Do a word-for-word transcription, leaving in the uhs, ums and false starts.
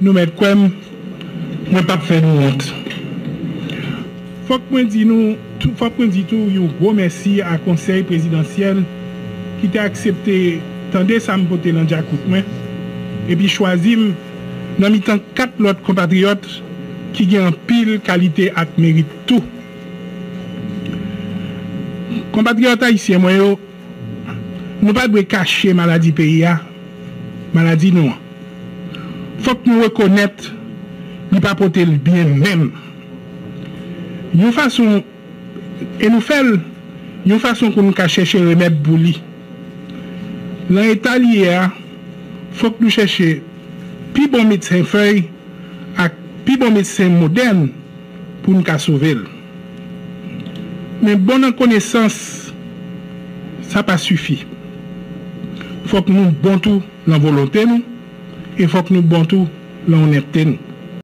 Nou mèt kwè m, mwen p ap fè nou wont. Fòk mwen di nou, tou, fòk mwen di tou yon gwo mèsi a Konsèy Prezidansyèl ki te aksepte tande sa m pote nan djakout mwen, epi chwazi m nan mitan kat lòt konpatriyòt ki gen anpil kalite ak merit tou. Konpatriyòt ayisyen mwen yo, nou pa dwe kache maladi peyi a, maladi nou an. Fòk nou rekonèt li pa pote l byen menm. Yon fason, e nou fè l yon fason pou nou ka chèche remèd pou li. Nan eta li ye a, fòk nou chèche pi bon medsen fèy ak pi bon medsen modèn pou n ka sove l. Men bon nan konesans, sa pa sifi. Fòk nou bon tou nan volonte nou, e fòk nou bon tou nan onètte nou.